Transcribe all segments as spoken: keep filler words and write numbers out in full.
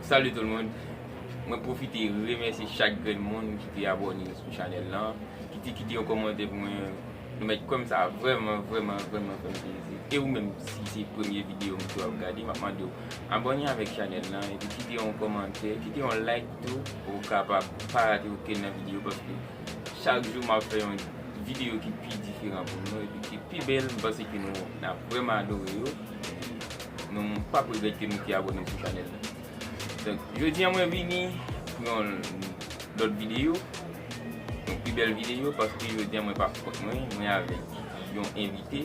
Salut tout le monde. Mwen pwofite remèsye chak grenn moun ki te abòne sou chanèl lan, ki te kite yon kòmantè pou mwen. Nou mèt kwè m, sa vrèman, vrèman, vrèman fè m plezi. E ou menm, si se premye videyo m ke w ap gade, m ap mande w abòne avèk chanèl lan, epi kite yon kòmantè, kite yon like tou, pou w kapab pa rate okenn nan videyo, paske chak jou m ap fè yon videyo ki pi diferan pou nou, epi ki pi bèl, m panse ke nou, n ap vrèman adore yo. Nou p ap regrèt ke nou te abòne sou chanèl lan. Donk, jodi a mwen vini pou yon lòt videyo, yon pi bèl videyo, paske jodi a mwen pa kont mwen, mwen avèk yon envite.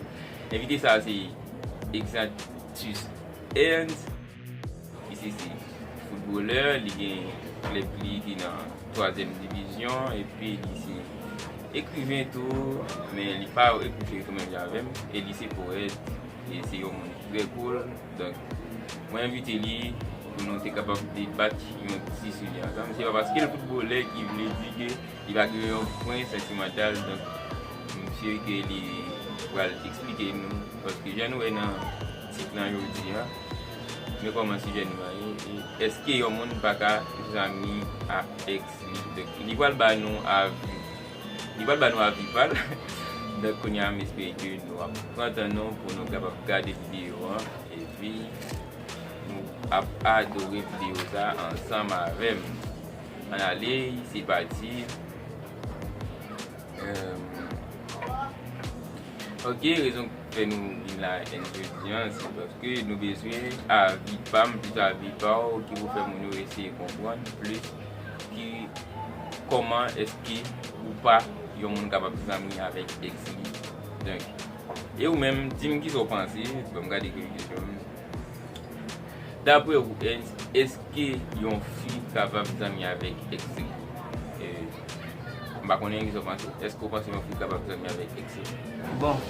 Envite sa a se Exantus Ernst. Misye se foutbolè, li gen klèb li ki nan twazyèm divizyon, epi li se ekriven tou, men li pa ekriven tou menm jan avè m, e li se powèt, e se yon moun trè cool. Donk, mwen envite li pou nou te kapab debat yon ti sijè ansanm. Se pa paske l foutbolè ki vle di ke li pa gen yon pwen santimantal, donk, m si ke li pral eksplike nou, paske jan nou wè nan tit lan jodi a, men kòman sijè nou a ye, e èske yon moun pa ka zanmi ak èks li? Donk, li pral ba nou avi, li pral ba nou avi pa l. Donk, kounye a, m espere ke nou ap pran tan nou pou nou kapab gade videyo an, epi nou ap adore videyo sa ansanm avè m. Ann ale, se pati. Euh, ok, rezon k fè nou vin la jodi a, se paske nou bezwen avi pa m plis avi pa w ki pou fè moun yo eseye konprann plis ki kòman èske ou pa yon moun kapab zanmi avèk èks li. Donk, e ou menm, di m kisa w panse, ban m gade ki kesyon. Daprè ou, èske, èske yon fi kapab zanmi avèk èks li? E, m pa konnen kisa w panse. Èske w panse yon fi kapab zanmi avèk èks li? Bon,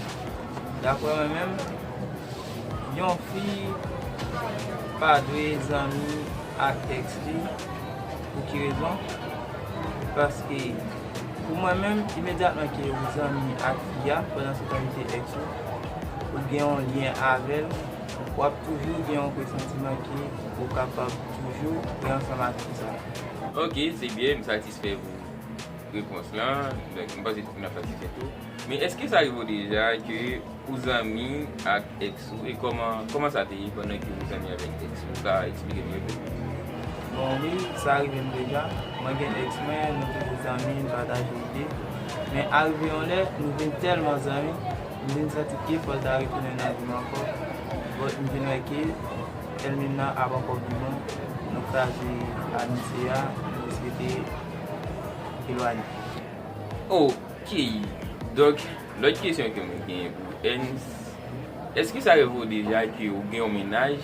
daprè mwen menm, yon fi pa dwe zanmi ak èks li. Pou ki rezon? Paske pou mwen menm, imedyatman ke ou zanmi ak fi a, pandan se tan li te èks ou, ou gen yon lyen avè l, w ap toujou gen yon presantiman ke ou kapab toujou ret ansanm ak fi sa. Ok, se byen, m satisfè pou repons lan. Donk, m panse tout moun ap satisfè tou. Men èske sa rive w deja ke ou zanmi ak èks ou, e kòman, kòman sa te ye pandan ke ou zanmi avèk èks ou? Ou ka eksplike nou enpe? Bon, wi, sa rive m deja. Mwen gen èks mwen, nou toujou zanmi, n pataje ide. Men arive yon lè, nou vin tèlman zanmi, m vin santi ke fò l ta retounen nan vi m ankò. But m vin wè ke èl menm nan ap ankò vivan. Nou kraze amitye a, nou swete elwanye. Ok. Donk, lòt kesyon ke mwen genyen pou Ernst, èske sa rive w deja ke ou gen yon mennaj,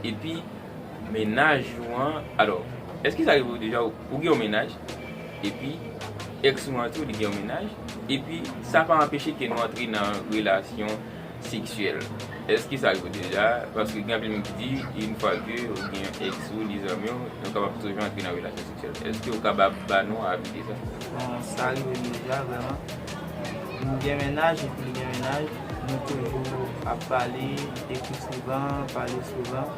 epi mennaj ou an, alò, èske sa rive w deja ou, ou gen yon mennaj, epi èks ou an tou, li gen yon mennaj, epi sa pa anpeche ke nou antre nan relasyon seksyèl? Èske sa rive w deja? Paske gen anpil moun ki di, yon fwa ke ou gen èks ou, li zanmi w, nou kapab toujou antre nan relasyon seksyèl. Èske ou kapab ba nou avi de sa? Bon, sa rive m deja, vrèman. M gen mennaj, epi l gen mennaj. Nou toujou ap pale, ekri souvan, pale souvan.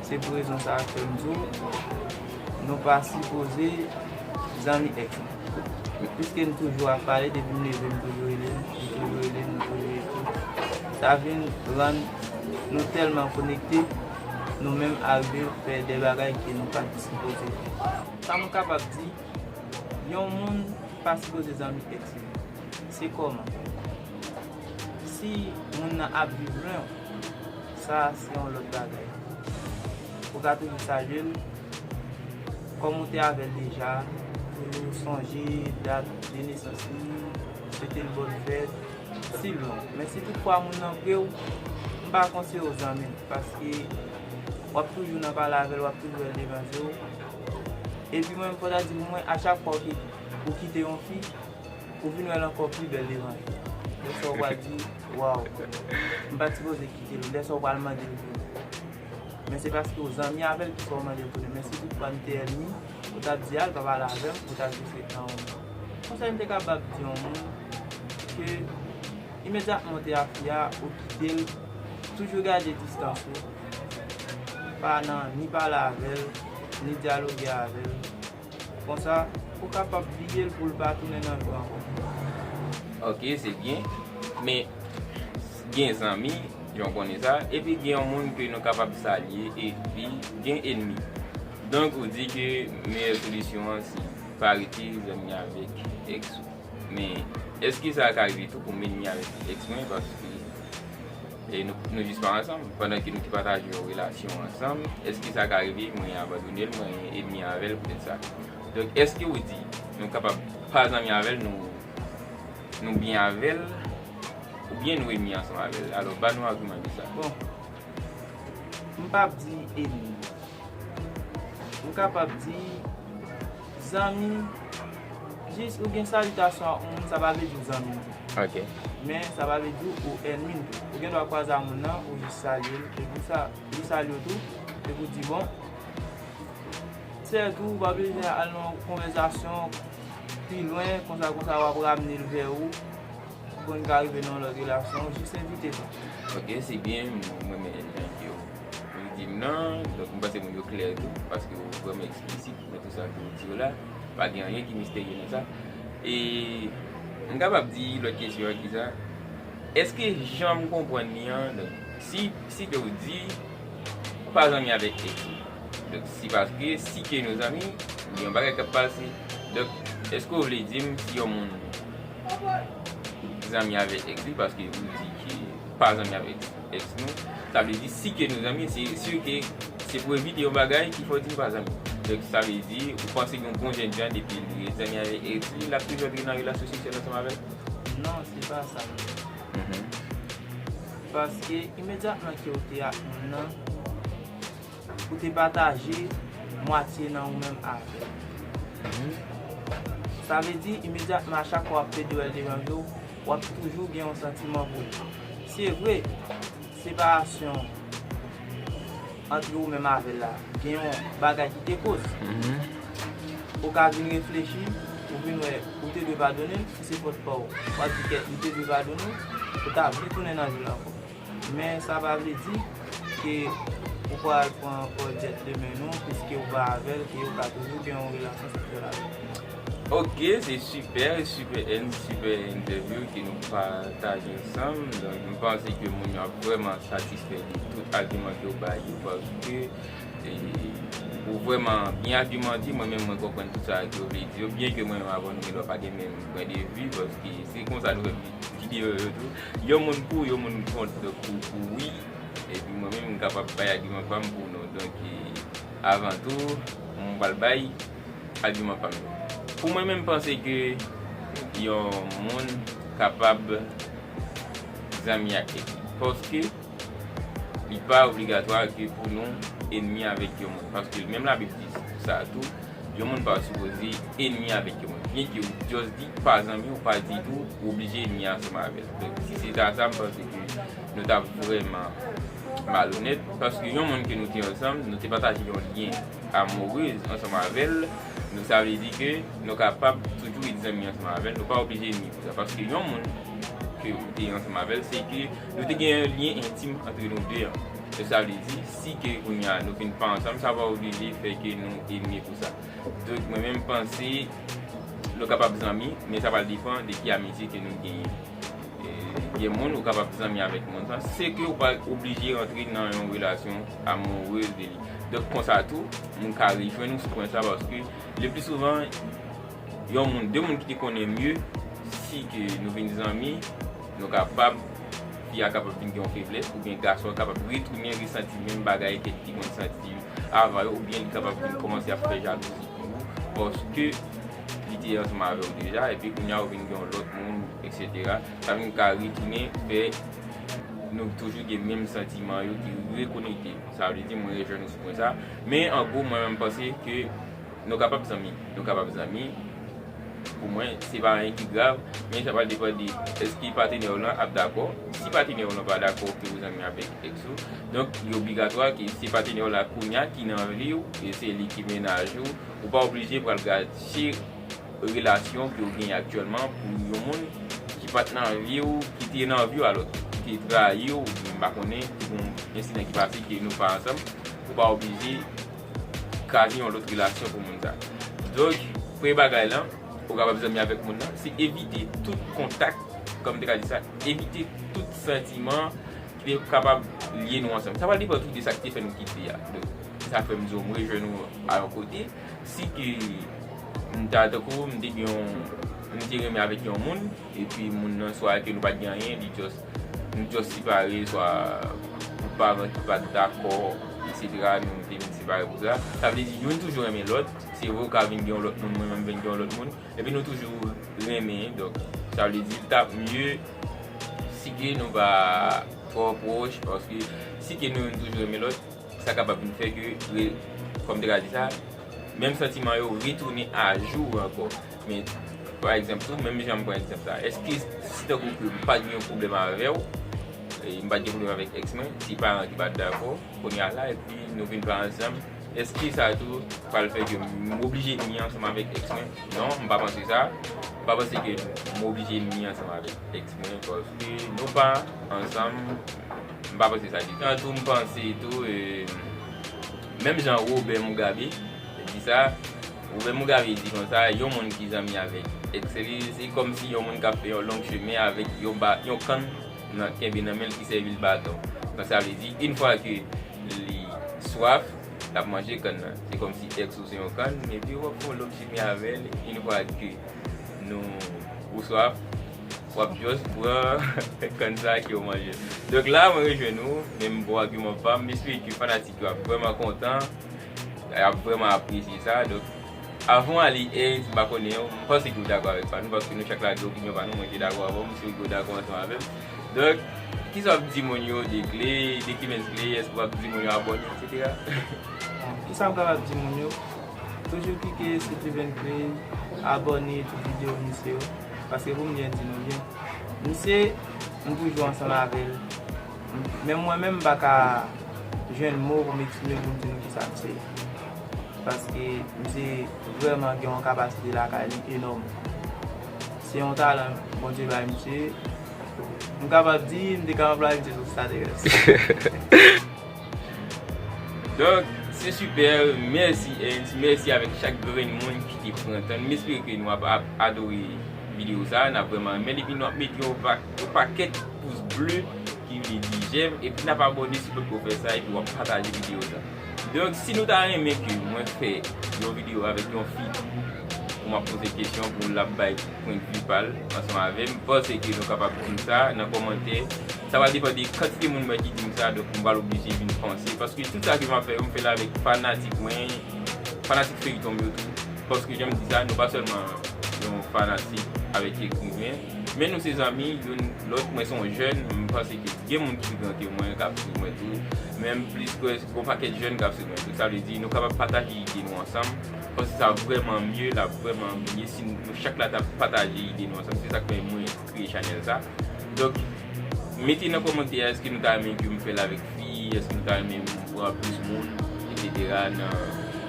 Se pou rezon sa a fè m di w, nou pa sipoze zanmi èks nou. Piske n toujou ap pale, depi m leve, m toujou rele l, m toujou rele l, nou toujou ekri. Sa vin rann nou tèlman konekte, nou menm arive fè de bagay ke nou pa t sipoze fè. Sa mwen kapab di, yon moun pa sipoze zanmi èks li. Se kòman? Si moun nan ap viv lwen w, sa se yon lòt bagay. Ou ka toujou salye l, kòm ou te avè l deja, toujou sonje dat de nesans li, swete l bòn fèt, si l lwen w. Men si toutfwa moun nan vre w, m pa konsidere w zanmi l, paske w ap toujou nan pale avè l, w ap toujou wè l devan je w. Epi mwen, fò ta di pou mwen, a chak fwa ou ki-, ou kite yon fi, ou vin wè l ankò pi bèl devan je w. Lè sa w pral di, waw, m pa t sipoze kite l. Lè sa w pral mande l vini. Men se paske w zanmi avè l ki fè w mande l tounen. Men si toutfwa n te ènmi, ou t ap di a l pa pale avè m, ou t ap jis ret nan yon. Konsèy m te kapab di yon moun, ke imedyatman w te ak fi a, ou kite l, toujou gade distans ou. Pa nan ni pale avè l, ni dyaloge avè l. Konsa, ou kapab bliye l pou l pa tounen nan vi w ankò. Ok, se byen. Men gen zanmi, jan w konnen sa, epi gen yon moun ke nou kapab salye, epi gen enmi. Donk, ou di ke meyè solisyon an se pa rete zanmi avèk ex ou. Men, èske sa ka rive tou pou m enmi avèk ex mwen? Paske e nou, nou jis pa ansanm, pandan ke nou te pataje yon relasyon ansanm, èske sa ka rive mwen abandone l, mwen enmi avè l poutèt sa? Donk, èske ou di nou kapab pa zanmi avè l, nou, nou byen avè l, oubyen nou enmi ansanm avè l? Alò, ba nou agiman de sa. Bon, m p ap di enmi. M kapab di zanmi, jis ou gen salitasyon ak yon moun, sa pa vle di ou zanmi l tou. Ok. Men sa pa vle di ou enmi l tou. Ou gen dwa kwaze ak moun nan, ou jis salye l, epi ou sa, li salye w tou, epi ou di bon, sètou ou pa bezwen al nan yon konvèsasyon pi lwen, konsa konsa w ap ramne l vè ou, pou n ka rive nan yon lòt relasyon, ou jis envite tou. Ok, se byen, mwen renmen jan ke w di m nan, donk m panse moun yo klè tou, paske w vrèman eksplisit nan tout sa ke w di yo la, pa gen anyen ki misterye nan sa. E m kapab di lòt kesyon an ki sa, èske jan m konprann li an, donk, si, si ke w di, ou pa zanmi avèk ex ou. Donk, se paske si ke nou zanmi, gen yon bagay k ap pase. Donk, èske w vle di m si yon moun zanmi avèk ex li, paske ou di ke pa zanmi avèk ex nou, sa vle di si ke nou zanmi, se si ke se pou evite yon bagay ki fè w di nou pa zanmi. Donk, sa vle di, ou panse gen yon bon jènjan depi li ret zanmi avèk ex li, l ap toujou antre nan relasyon seksyèl ansanm avè l? Non, se pa sa. Paske imedyatman ke ou te ak moun nan, ou te pataje mwatye nan ou menm avè l. Sa vle di, imedyatman, a chak fwa w ap pede wè l devan je w, w ap toujou gen yon santiman pou li. Se vre, separasyon antre ou menm avè l la, gen yon bagay ki te koz. Ou ka vin reflechi, ou vin wè, ou te dwe padone l, si se fòt pa w, w ap di kèt, m te dwe padone l, ou ta vle tounen nan vi l ankò. Men sa pa vle di ke ou pral pran kò djèt de men non, piske ou pa avè l, ke ou ka toujou gen yon relasyon seksyèl avè l. Ok, se super, super, super interview ke nou pataje ansanm. Donk, m panse ke moun yo ap vrèman satisfè de tout agiman ke w bay yo, paske e, ou vrèman byen agimante. Mwen menm, mwen konprann tout sa ke w vle di yo, byen ke mwen menm avè w nou gen dwa pa gen menm pwen de vi, paske se konsa nou fè videyo yo tou. Yon moun pou, yon moun kont, donk ou, ou wi, epi mwen menm m kapab bay agiman pa m pou nou. Donk, e, avan tou, mwen pral bay agiman pa m yo. Pou mwen menm, m panse ke yon moun kapab zanmi ak ex li, paske li pa obligatwa ke pou nou enmi avèk yon moun. Paske menm Labib di sa tou, yon moun pa sipoze enmi avèk yon moun. Byen ke ou just di pa zanmi, ou pa di tou ou oblije enmi ansanm avè l. Donk, si se ta sa, m panse ke nou t ap vrèman malonèt, paske yon moun ke nou te ansanm, nou te pataje yon lyen amourez ansanm avè l, donk sa vle di ke nou kapab toujou ret zanmi ansanm avè l, nou pa oblije enmi pou sa, paske yon moun ke ou te ansanm avè l, se ke nou te gen yon lyen entim antre nou de an. Donk sa vle di, si ke kounye a nou vin pa ansanm, sa pa oblije fè ke nou enmi pou sa. Donk mwen menm m panse nou kapab zanmi, men sa pral depann de ki amitye ke nou genyen. E, gen moun ou kapab zanmi avèk moun sa, se ke ou pa oblije rantre nan yon relasyon amourez de li. Donk konsa tou, mwen ka rejwenn ou sou pwen sa, paske le pli souvan, yon moun, de moun ki te konnen mye, si ke nou vin zanmi, nou kapab, fi a kapab vin gen yon feblès, oubyen gason an kapab retounen resanti menm bagay ke li te konn santi avan yo, oubyen li kapab vin kòmanse ap fè jalouzi pou ou, paske li te ansanm avè w deja, epi kounye a ou vin gen yon lòt moun, etsetera. Sa vin ka retounen fè nou toujou gen menm santiman yo ki rekonekte. Sa vle di, mwen rejwenn ou sou pwen sa. Men, an gwo, mwen menm, m panse ke nou kapab zanmi. Nou kapab zanmi. Pou mwen, se pa anyen ki grav, men sa pral depann de èske patnè w lan ap dakò. Si patnè w lan pa dakò ke ou zanmi avèk ex ou, donk, li obligatwa ke se patnè w la kounye a ki nan vi w, e se li ki mennaj ou, ou pa oblije pral gache relasyon ke w genyen aktyèlman pou yon moun ki pa t nan vi w, ki te nan vi w alò, ki te trayi w, oubyen m pa konnen, te gen yon ensidan ki pase ke nou pa ansanm, ou pa oblije ka gen yon lòt relasyon pou moun sa. Donk, premye bagay lan, ou kapab zanmi avèk moun nan, se evite tout kontak, kòm m te ka di sa, evite tout santiman ki te kapab lye nou ansanm. Sa pral depann tou de sa ki te fè nou kite a. Donk, se sa k fè m di w, m rejwenn ou a yon kote. Si ke m ta tankou, m te gen yon, m te renmen avèk yon moun, epi moun nan, swa ke nou pa t gen anyen, li just, nou just separe, swa pou paran ki pa t dakò, etsetera, nou te vin separe pou sa. Sa vle di, youn toujou renmen lòt. Se vre, ou ka vin gen yon lòt moun, mwen menm vin gen yon lòt moun, epi nou toujou renmen. Donk, sa vle di, l t ap mye si ke nou pa twò pwòch, paske si ke nou youn toujou renmen lòt, sa kapab vin fè ke, re- kòm te ka di sa, menm santiman yo retounen ajou ankò. Men, pa egzanp tou, menm jan m pran egzanp sa, èske si tankou ke m pa t gen yon pwoblèm avè w, e m pa t gen pwoblèm avèk èks mwen, se paran ki pa t dakò, kounye a la, epi nou vin pa ansanm, èske sa tou pral fè ke m oblije enmi ansanm avèk èks mwen? Non, m pa panse sa. M pa panse ke m oblije enmi ansanm avèk èks mwen, paske nou pa ansanm. M pa panse sa ditou. Jan tou, m panse tou, e, menm jan Robert Mugabe di sa, Robert Mugabe di konsa, yon moun ki zanmi avèk èks li, se kòmsi yon moun k ap fè yon long chemen avèk yon ba, yon kann nan, kenbe nan men l ki sèvi l baton. Donk, sa vle di, yon fwa ke li swaf, l ap manje kann nan. Se kòmsi èks ou se yon kann, epi w ap fè yon long chemen avè l, yon fwa ke nou, ou swaf, w ap just pran kann sa ke w manje. Donk la, mwen rejwenn ou, menm bon agiman pa m, m espere ke fanatik yo ap vrèman kontan, y ap vrèman apresye sa. Donk, avan w ale, Ernst, m pa konnen, m panse ke w dakò avèk pa nou, paske nou chak la gen opinyon pa nou, mwen te dakò avè w, m si ke w dakò ansanm avè m. Donk, kisa w ap di moun yo de Clay, de Clemens Clay, èske w ap di moun yo abòne, etsetera? Bon, kisa m kapab di moun yo? Toujou klike sou Clemens Clay, abòne tout videyo misye yo, paske pou m byen di nou byen, misye, m toujou ansanm avè l. Menm mwen menm, m pa ka jwenn mo pou m eksprime pou m di nou kisa misye ye. Paske misye vrèman gen yon kapasite lakay li enòm. Se yon talan Bondye bay misye. M kapab di, m te ka anplwaye misye sou Stardust. Donk, se sipè. Mèsi, Ernst. Mèsi avèk chak grenn moun ki te pran tan. M espere ke nou ap, ap adore videyo sa a. N ap vrèman renmen l. Epi nou ap mete yon, pa, yon pakèt pous ble ki vle di jèm. Epi n ap abòne si w potko fè sa. Epi w ap pataje videyo sa a. Donk, si nou ta renmen ke mwen fè yon videyo avèk yon fi, pou m ap poze kesyon, pou l ap bay pwennvi pa l ansanm avè m, panse ke nou kapab di m sa nan kòmantè. Sa va depann de kantite moun mwen ki di m sa, donk m pral oblije vin panse. Paske tout sa ke m ap fè yo, m fè l avèk fanatik mwen, fanatik feyton m yo tou. Paske jan m di sa, nou pa sèlman yon fanatik avèk ekriven, men nou se zanmi youn lòt. Mwen se yon jèn, m panse ke gen moun ki pi gran ke mwen k ap swiv mwen tou. Men m plis kwè gon pakèt jèn k ap swiv mwen tou. Sa vle di nou kapab pataje ide nou ansanm. Paske sa vrèman mye, l ap vrèman mye si nou chak la ta pataje ide nou ansanm. Se sa k fè mwen kreye chanèl sa. Donk, mete nan kòmantè a, èske nou ta renmen ke m fè l avèk fi, èske nou ta renmen m pran plis moun, etsetera nan,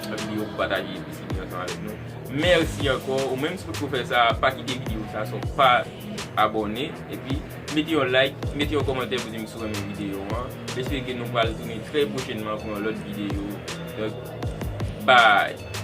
nan videyo pou pataje plis ide ansanm avèk nou. Mèsi ankò. Ou menm si w potko fè sa, pa kite videyo sa san w pa abòne. Epi, mete yon like, mete yon kòmantè pou di m si w renmen videyo an. M espere ke nou pral tounen trè pwochènman pou yon lòt videyo. Donk, bye!